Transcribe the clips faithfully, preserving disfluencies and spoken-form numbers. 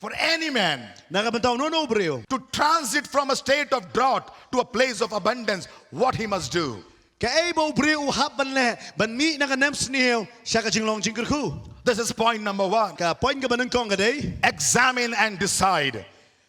for any man Na ka bynta uno uno u briew. to transit from a state of drought to a place of abundance, what he must do. Kaei ba u briew u hap ban leh ban mih na ka nemsniew sha ka jinglong jingkyrkhu. This is point number one. Ka point kaba nyngkong ka dei. Examine and decide.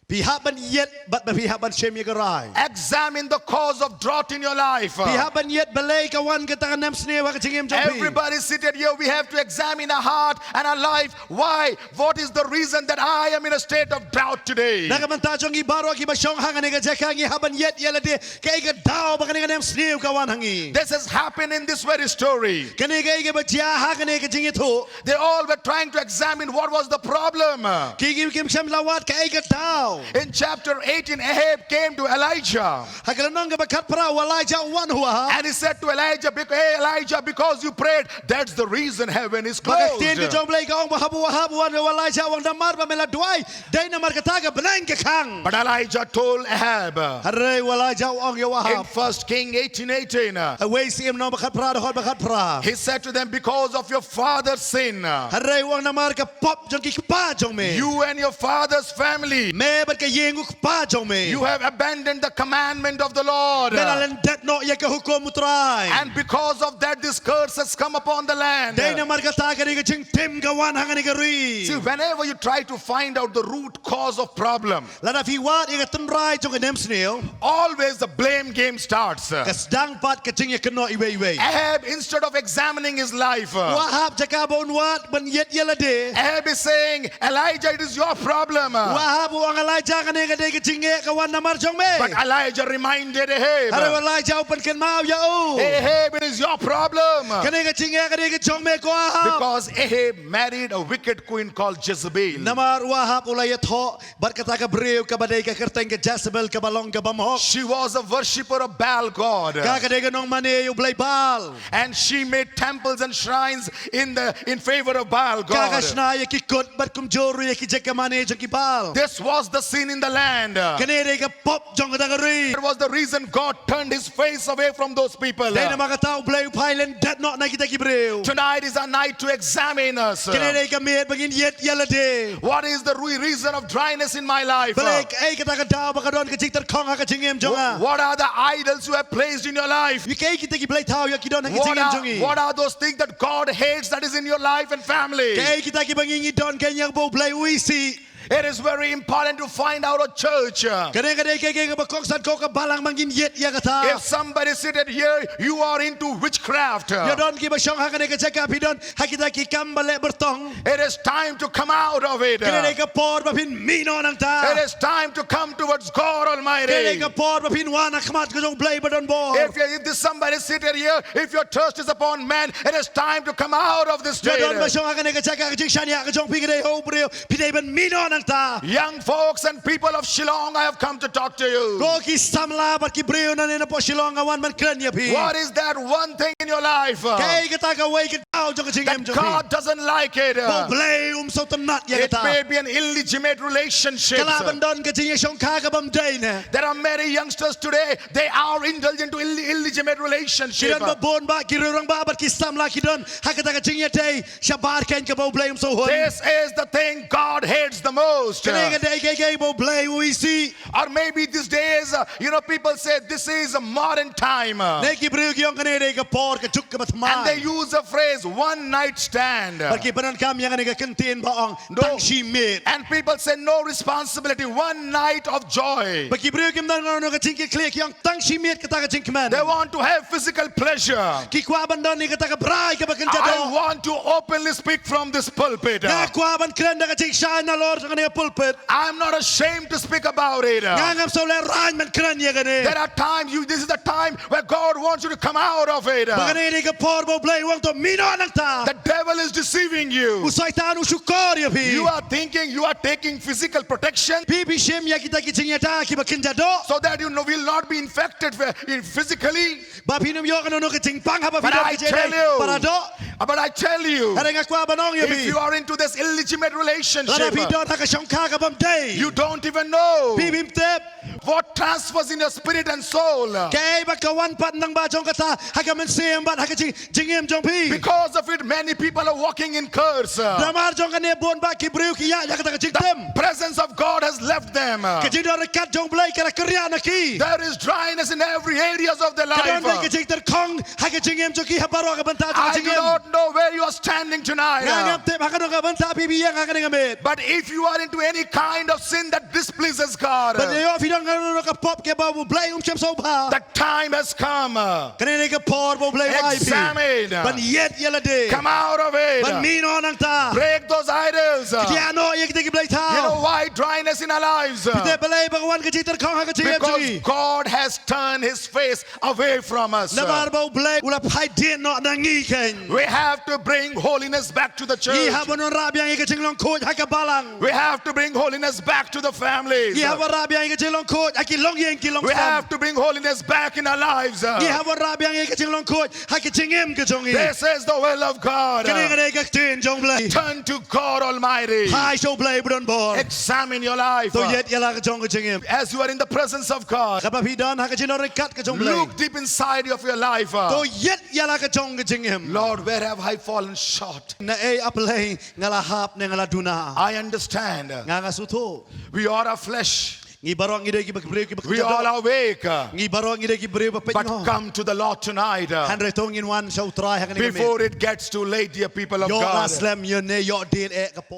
Phi hap ban ïeit bad ba phi hap ban shem ïa ka rai. Examine the cause of drought in your life. Phi hap ban ïeit balei ka wan kata ka nemsniew ha ka jingim jong phi. Everybody seated here, we have to examine our heart and our life. Why? What is the reason that I am in a state of drought today? Na ka bynta jong ngi baroh kiba shong ha kane ka jaka ngi hap ban ïeit ïa lade, kaei ka daw ba kane ka nemsniew ka wan ha ngi. This has happened in this very story. Kane kaei kaba jia ha kane ka jingïathuh. They all were trying to examine what was the problem. Ki, ki, kim shym la wad kaei ka daw. In chapter eighteen, Ahab came to Elijah. Ha ka lynnong kaba khatphra u Elijah u wan ha u Ahab. And he said to Elijah, "Bec-, hey Elijah, because you prayed, that's the reason heaven is closed." Ba ka ktien ka jong u Blei ka ong ba haba u Ahab u wan ha u Elijah u ong namar ba me la duwai, dei namar kata ka bneng ka khang. But Elijah told Ahab, Hynrei u Elijah u ong ïa u Ahab. In First King eighteen eighteen, uh, Wei Syiem lynnong ba khatphra dkhot ba khatphra. He said to them, "Because of your father's sin, uh, Hynrei u ong namar ka pop jong ki kpa jong me. You and your father's family, Me bad ka ïing u kpa jong me. You have abandoned the commandment of the Lord. Me la lyndet noh ïa ka hukum u Trai. And because of that, this curse has come upon the land." Dei namar kata ka dei ka jingtim ka wan ha kane ka ri. See, whenever you try to find out the root cause of problem, Lada phi wad ïa ka tynrai jong ka nemsniew, always the blame game starts. Ka sdang pat ka jingïakynnoh iwei iwei. Ahab, instead of examining his life, u Ahab jaka ba un wad ban ïeit ïa lade, Ahab is saying, "Elijah, it is your problem." U Ahab u ong Elijah kane ka dei ka jingeh ka wan namar jong me. But Elijah reminded Ahab, Hynrei u Elijah u pynkynmaw ïa u. "Ahab, it is your problem." Kane ka jingeh ka dei ka jong me ko Ahab. Because Ahab married a wicked queen called Jezebel. Namar u Ahab u la ïathoh bad kata ka briew kaba dei ka kyrteng ka Jezebel kaba long kaba bymhok. She was a worshipper of Baal god. Ka ka dei ka nongmane ïa u blei Baal. And she made temples and shrines in the, in favor of Baal god. Ka ka shna ïa ki kut bad kumjuh ruh ïa ki jaka mane jong ki Baal. This was the sin in the land. Kane dei ka pop jong kata ka ri. It was the reason God turned his face away from those people. Dei namar kata u Blei u phai lyndet noh na kita ki briew. Tonight is our night to examine us. Kane dei ka miet ba ngin ïeit ïa lade. What is the re-, reason of dryness in my life? Balei kaei kata ka daw ba ka don ka jingtyrkhong ha ka jingim jong nga? Wh-, what are the idols you have placed in your life? Ïa kaei kita ki blei thaw ïa ki don ha ka jingim jong ngi? What are, what are those things that God hates that is in your life and family? Kaei kita kiba ngi ngi don kane ba u Blei u isih? It is very important to find out a church. Kane ka dei ka, ka, kaba kongsan ko ka balang ba ngin ïeit ïa kata. If somebody seated here, you are into witchcraft. Ïa don kiba shong ha kane ka jaka phi don ha kita ki kam ba leh byrtong. It is time to come out of it. Kane dei ka por ba phin mih noh nangta. It is time to come towards God Almighty. Kane dei ka por ba phin wan ha khmat ka jong u Blei ba don bor. If you, if this somebody seated here, if your thirst is upon man, it is time to come out of this state. Ïa don ba shong ha kane ka jaka ka jingshaniah ka jong phi ka dei ho briew. Phi dei ban mih noh nangta. Young folks and people of Shillong, I have come to talk to you. Ko ki samla bad ki briew nangne na pdeng Shillong nga wan ban kren ïa phi. What is that one thing in your life, uh, Kaei kata kawei ka daw jong ka jingim jong phi? That God doesn't like it, uh, Ba u Blei um sngewtynnat ïa kata. It may be an illegitimate relationship. Ka lah ban don ka jingïashongkha ka bym dei ne. There are many youngsters today, they are indulgent to ill-, illegitimate relationship. Ki don ba bun ba ki rangbah bad ki samla ki don ha kata ka jingïadei shabar keiñ kaba u Blei um sngewhun. This is the thing God hates the most. Kane ka dei kaei kaei ba u Blei u isih. Or maybe these days, uh, you know, people say this is a modern time. Ne ki briew ki ong kane dei ka por ka juk kaba thymmai. And they use a phrase, one night stand. Bad ki pyndonkam ïa kane ka kyntien ba ong, no, tang shi miet. And people say no responsibility, one night of joy. Bad ki briew kim don kano kano ka jingkitkhlieh, ki ong tang shi miet kata ka jingkmen. They want to have physical pleasure. Ki kwah ban don ïa kata ka brai kaba kynja doh. I want to openly speak from this pulpit. Nga kwah ban kren da ka jingshai nalor jong kane ka pulpit. I'm not ashamed to speak about it. Nga ngam sngewlehraiñ ban kren ïa kane. There are times you, this is the time where God wants you to come out of it. Ba kane dei ka por ba u Blei u ong to mih noh nangta. The devil is deceiving you. U Soitan u shukor ïa phi. You are thinking you are taking physical protection. Phi, phi shim ïa kita ki jingïada kiba kynja doh. So that you know, will not be infected, uh, in physically. Ba phin ym ïoh kano kano ka jingpang haba phi don ka jingïadei para doh. But I tell you, but I tell you, hynrei nga kwah ban ong ïa phi, if you are into this illegitimate relationship, lada phi don ha ka shongkha ka bym dei, you don't even know, phi phim tip. What transfers in your spirit and soul? Kaei ba ka wan pat nang ba jong kata ha ka mynsiem bad ha ka jing, jingim jong phi? Because of it, many people are walking in curse. Namar jong kane bun ba ki briew ki ïa ïa kata ka jingtem. Presence of God has left them. Ka jingdon ryngkat jong Blei ka la kyrïah na ki. There is dryness in every areas of their life. Ka don ka jingtyrkhong ha ka jingim jong ki ha baroh ka bynta jong ka jingim. I do not know where you are standing tonight. Nga ngam tip ha kano ka bynta phi ïeng ha kane ka miet. But if you are into any kind of sin that displeases God, bad ïoh phi don kano ka pop kaba U Blei um sngewbha, the time has come. Kane ka por ba U Blei wai phi. Examine. Ban ïeit ïa lade. Come out of it. Ban mih noh nangta. Break those idols. Khie noh ïa kita ki blei thaw. You know why dryness in our lives? Phi tip balei ba ka wan ka jingtyrkhong ha ka jingim jong ngi? Because God has turned his face away from us. Namar ba U Blei u la phai dien noh na ngi keiñ. We have to bring holiness back to the church. Ngi hap ban wanrah biang ïa ka jinglong khuid ha ka balang. We have to bring holiness back to the families. Ngi hap wanrah biang ïa ka jinglong khuid ha ki longïing ki longsem. We have to bring holiness back in our lives. Ngi hap wanrah biang ïa ka jinglong khuid ha ka jingim ka jong ngi. This is the will of God. Kane ka dei ka ktien jong U Blei. Turn to God Almighty. Phai sha U Blei badonbor. Examine your life. To ïeit ïa la ka jong ka jingim. As you are in the presence of God, katba phi don ha ka jingdon ryngkat ka jong U Blei, look deep inside of your life. To ïeit ïa la ka jong ka jingim. Lord, where have I fallen short? Naei, A Blei, nga la hap ne nga la duna? I understand. Nga, nga sngewthuh. We all are flesh. Ngi baroh ngi dei kiba briew kiba kjat. We all are weak. Ngi baroh ngi dei ki briew ba peit noh. But come to the Lord tonight. Hynrei to ngin wan sha U Trai ha kane ka miet. Before it gets too late, dear people of God. Ïoh la slem ïa ne, ïoh dien eh ka por.